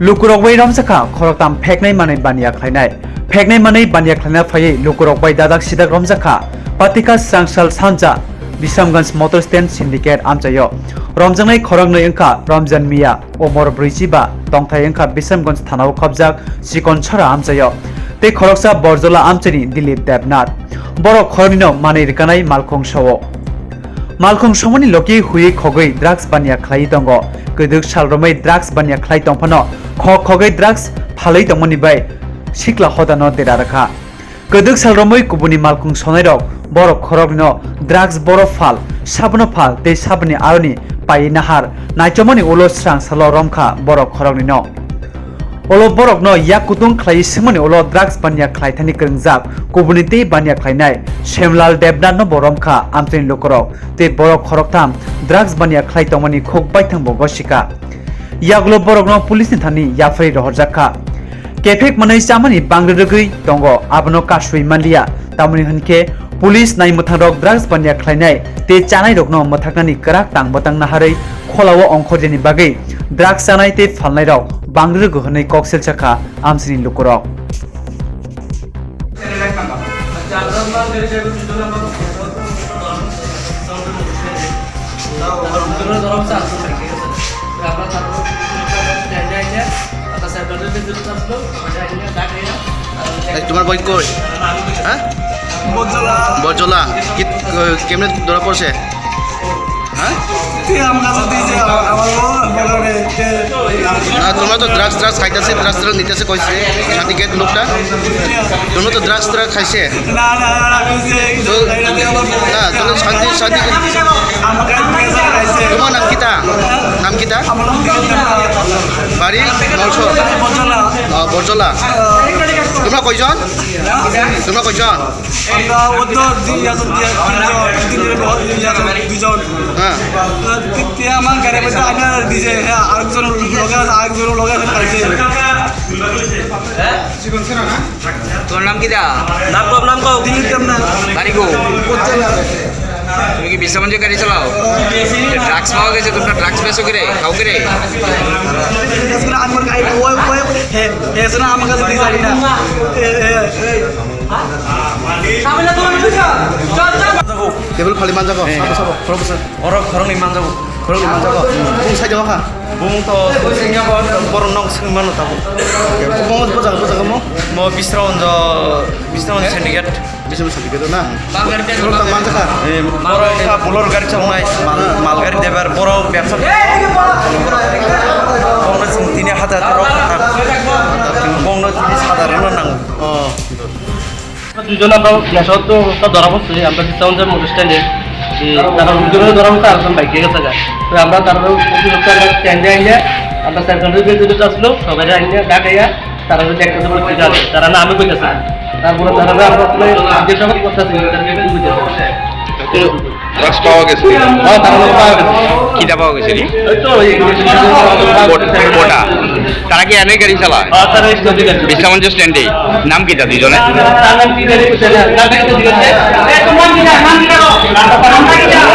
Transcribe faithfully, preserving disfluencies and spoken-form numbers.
Lukurok bai romjakha khoroktham pheknai manwi baniya khlainai. Pheknai manwi baniya khlaina phaiwi lukurok bai dadak sidak romjakha Patika Srangsal Sanja Bisramganj Motor Stand Syndicate amchaio. Romjaknai khoroknwi wngkha Ramjan Miya, umor brwichi ba, tongthai wngkha Bisramganj thanao khopjak Chikon Chhara amchaio, tei khoroksa Borjola amchaini Dilip Debnath. Borok khoroknwino manwi rwkanai malkhung sao. Malkhung somoni logi huiwi khogwi drugs baniya khlaiwi tongo. Kwdwk sal romwi drugs baniya khlai tongphano khok khogwi drugs phalwi tongmani bai sikla hodano dera rwkha. Kwdwk sal romwi kubuni malkhung sonairok borok khoroknwino drugs boro phal, sabono phal tei saboni aroni paiwi nahar naichomani ulo srang salo romkha borok khoroknwino. Ulo borokno yak kutung khlaiwi swngmani ulo drugs baniya khlai thani kwrwngjak kubuni tei baniya khlainai Shemlal Debnath no bo romkha amchaini lukurok tei borok khoroktham drugs baniya khlai tongmani khuk baithang bo gosika. Yagulo borokno police ni thani yapharwi rohorjak kha. Kephek manwi chamani bangri rwgwi tongo, abono kasui manliya. Tamoni hwn khe police nai mwthangrok drugs baniya khlainai tei chanairokno mwthaknani kwrak tang bwtang naharwi kholao ongkhorjani bagwi drugs chanai tei phalnairok bangri rwgo hwnwi kok selsa kha amchaini lukurok. এই, তোমার বই কই? হ্যাঁ? বজলা। বজলা। কি, ক-, কেমনে ধরা পড়ছে? হ্যাঁ? তুই আমার কাছে দিয়েছে, আমার, আমার বউ, আমার বউ রে, কে, না, তোমরা তো ড্রাগস, ড্রাগস খাইতেছে, ড্রাগস, ড্রাগস নিতেছে কইছে, সাথে লোকটা। তোমরা তো ড্রাগস, ড্রাগস খাইছে। না, না, না, আমি যে এই তো, জানি না, তুই আমার বউ। না, তোমরা শান্তি, শান্তি। আমার কাছে দিয়েছে, খাইছে। তোমার নাম কিতা? নাম কিতা? আমার নাম দিয়েছে না। বাড়ি? মলসো? বজলা। আহ, বজলা। আহ, তোমরা কয়জন? তোমরা কয়জন? আমরা ওই তো দুইজন, দুইজন, তিনজন, তিনজন, দুইজন। হ্যাঁ। তো তি-, তি-, আমার গাড়ির মধ্যে আগে দিছে, হ্যাঁ, আরেকজন লগে আছে, আরেকজন লগে আছে, পাইছে। তোর নাম কিতা? নাম কও, নাম কও। দিলীপ দেবনাথ। বাড়ি কো? কোথায় না? তুমি কি বিশ্রামঞ্জে গাড়ি চালাও? ড্রাগস পাওয়া গেছে, তোমরা ড্রাগস বেচো করে, খাও করে? আমার গাড়ি, ওই, ওই, হে, হে, শোনো, আমার কাছে দিয়ে যাবি না। এ, এ, এ। Table phali manjago, sabo, sabo, professor. Oro khoroknwi manjago. Khoroknwi manjago. Bung sai jago kha? Bung to singya ko, boro nok sing mano tabo. Bung bo jaga, bo jaga mo? Mo Bisrawanjo, Bisrawanjo syndicate. Bisrawanjo syndicate na? Khorok tang manjakha? Eh, boro kha Bolero gari chalonai, mal, mal gari driver, boro bebsa. Bongno chwng tini hata hata rok kha. Bongno tini sadharano nango. Oh. দুজন আমরা নেশাগ্রস্ত অবস্থা ধরা পড়ছে, আমরা যে চাউন্ডের মোটর স্ট্যান্ডে, যে তারা দুজনের ধরা পড়ছে, আরেকজন বাইকে গেছে গা। তো আমরা তারা প্রতিপক্ষে আমরা স্ট্যান্ডে আইলে, আমরা সেন্ট্রাল রেলওয়ে যেটা আসলো, সবাই আইলে ঢাকাইয়া, তারা যদি একটা করে ঠিক আছে, তারা না আমি কইতেছে। তারপরে তারা আমরা আসলে জিজ্ঞাসাবাদ করতেছি, তারা কি কইতেছে। ড্রাগস পাওয়া গেছে? হ্যাঁ, তারা পাওয়া গেছে। কিতা পাওয়া গেছে নি? ওই তো, ওই কোটা। তারা কি এনে গাড়ি চালায়? হ্যাঁ, তারা এই নদী গাড়ি। বিশ্রামঞ্জ স্ট্যান্ডে। নাম কিতা দুইজনে? তার নাম কি জানি? বুঝতে না। তার নাম কি জানি? এই, তোমার কি নাম? নাম কি জানো? নাম কি জানো?